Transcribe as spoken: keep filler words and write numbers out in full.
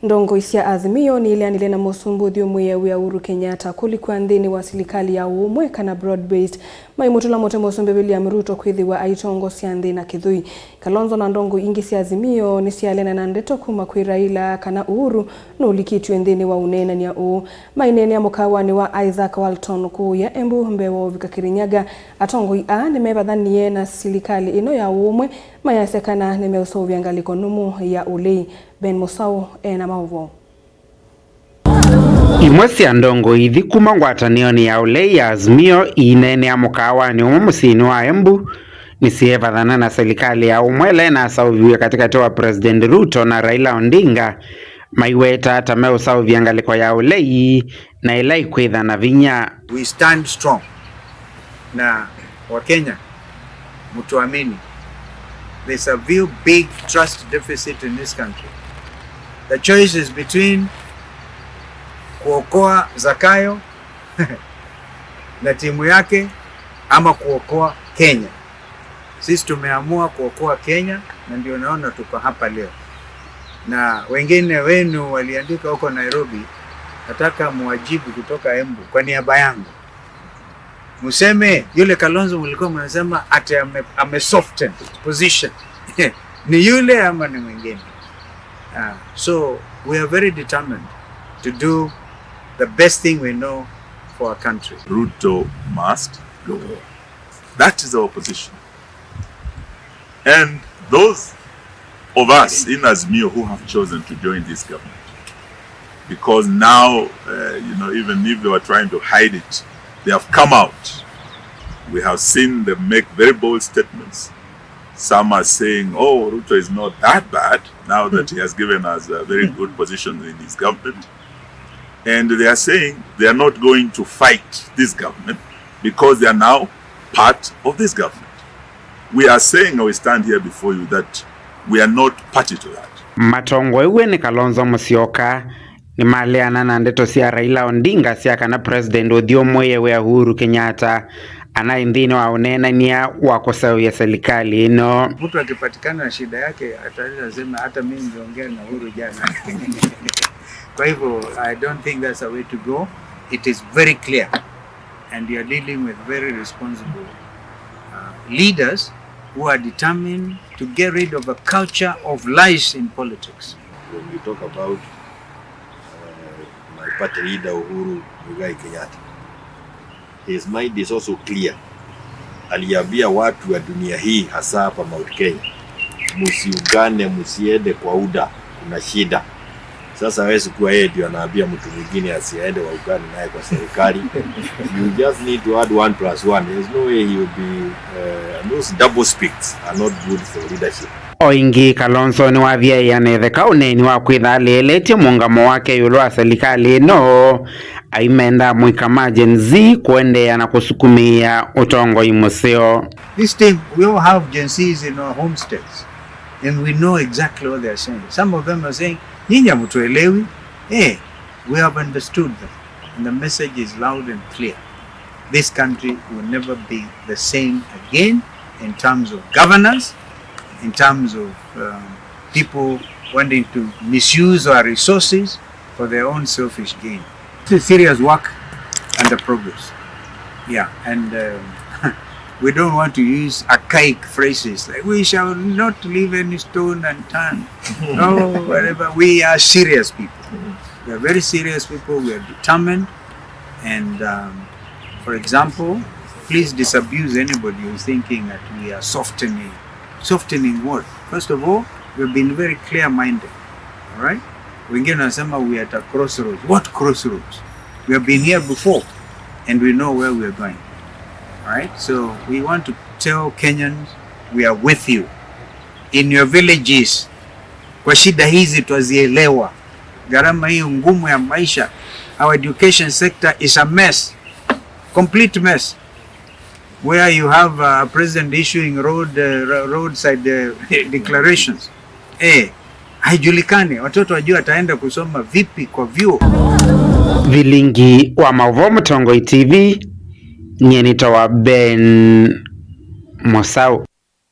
Ndongoi sya Azimio nĩileanile na mũsumbĩ ũthyũmũĩe wĩa Uhuru Kenyatta kũlikwa nthĩnĩ wa silikalĩ ya ũũmwe kana broad-based, maimũtũla mũtĩ mũsumbĩ William Ruto kwĩthĩwa aitongosya nthĩ na kĩthũi. Kalonzo na ndongoi ingĩ sya Azimio nĩsyaeleana na ndeto kuma kwĩ Raila kana Uhuru nũlikĩtw'e nthĩnĩ wa ũneenany'a ũũ. Maineenea mũkawanĩ wa Isaac Walton kũũya Embu mbee wa ũvika Kirinyaga, atongoi aa nĩmevathanie na silikalĩ ĩno ya ũũmwe, mayasya kana nĩmeũseũvya ngalĩko nũmũ ya ũlei. Ben Mũsaũ ena maũvoo. Imwe sya ndongoi ithi kuma ngwatanĩonĩ ya ũlei ya Azimio iineenea mũkaawanĩ ũmwe mũsyĩnĩ wa Embu nĩsyeevathana na silikalĩ ya ũmwe ĩla ĩnaseũviw'e katĩkatĩ wa President Ruto na Raila Odinga, maiweta ta meũseũvya ngalĩko ya ũlei na ĩla ĩkwĩtha na vinya. We stand strong na Wakenya, mtuamini. There's a real big trust deficit in this country. The choice is between kuokoa Zakayo na timu yake ama kuokoa Kenya. Sisi tumeamua kuokoa Kenya na ndio naona tuko hapa leo. Na wengine wenu waliandika huko Nairobi, nataka muwajibu kutoka Embu kwa niaba yangu. Museme yule Kalonzo mlikuwa mnasema ati ame, ame soften position. Ni yule ama ni mwingine? Ah, so we are very determined to do the best thing we know for our country. Ruto must go. That is our position. And those of us in Azimio who have chosen to join this government, because now, uh, you know, even if they were trying to hide it, they have come out. We have seen them make very bold statements. Some are saying, "Oh, Ruto is not that bad now that he has given us a very good position in his government." And they are saying they are not going to fight this government because they are now part of this government. We are saying, and we stand here before you, that we are not party to that. Matongoew'e nĩ Kalonzo Musyoka nĩmaleana na ndeto sya Raila Odinga sya kana President ũthyũmũĩe wĩa Uhuru Kenyatta anaĩ nthĩnĩ wa ũneenany'a wa kũseũvya silikalĩ ĩno. Mtu akipatikana na shida yake, ataweza sema, "Hata mimi niliongea na Uhuru jana." Kwa hivyo, I don't think that's a way to go. It is very clear. And you are dealing with very responsible, uh, leaders who are determined to get rid of a culture of lies in politics. When we talk about, uh, my party leader Uhuru Muigai Kenyatta, his mind is also clear. Aliambia watu wa dunia hii, hasa hapa Mount Kenya, "Msiungane, msiende kwa UDA, kuna shida." Sasa hawezi kuwa yeye ndio anaambia mtu mwingine asiende waungane naye kwa serikali. You just need to add one plus one. There's no way he will be, uh, those double speaks are not good for leadership. O ĩngĩ, Kalonzo nĩwathiaĩa na ĩtheka ũneeni wa kwĩtha alĩĩlĩtye mũũngamo wake ĩũlũ wa silikalĩ ĩno, aimenda mũika ma Gen Z kũendeea na kũsukumĩĩa ũtongoi mũseo. This time, we all have Gen Zs in our homesteads, and we know exactly what they are saying. Some of them are saying, "Nyinyi hamtuelewi." Eh, we have understood them, and the message is loud and clear. This country will never be the same again in terms of governance, in terms of, um, people wanting to misuse our resources for their own selfish gain. This is serious work under progress. Yeah, and, um, we don't want to use archaic phrases like, "We shall not leave any stone unturned." No, whatever. We are serious people. We are very serious people. We are determined. And, um, for example, please disabuse anybody who's thinking that we are softening, softening what? First of all, we've been very clear-minded, all right? Wengine wanasema we are at a crossroads. What crossroads? We have been here before and we know where we are going, all right? So we want to tell Kenyans we are with you in your villages. Kwa shida hizi twazielewa. Gharama hiyo ngumu ya maisha. Our education sector is a mess. Complete mess. Where you have a president issuing road, uh, ro-, roadside, uh, declarations. Eh, haijulikani watoto wajua ataenda kusoma vipi kwa vyuo. Vilingi wa Maũvoo Mũtongoi T V, nyie nĩtawa Ben Mũsaũ.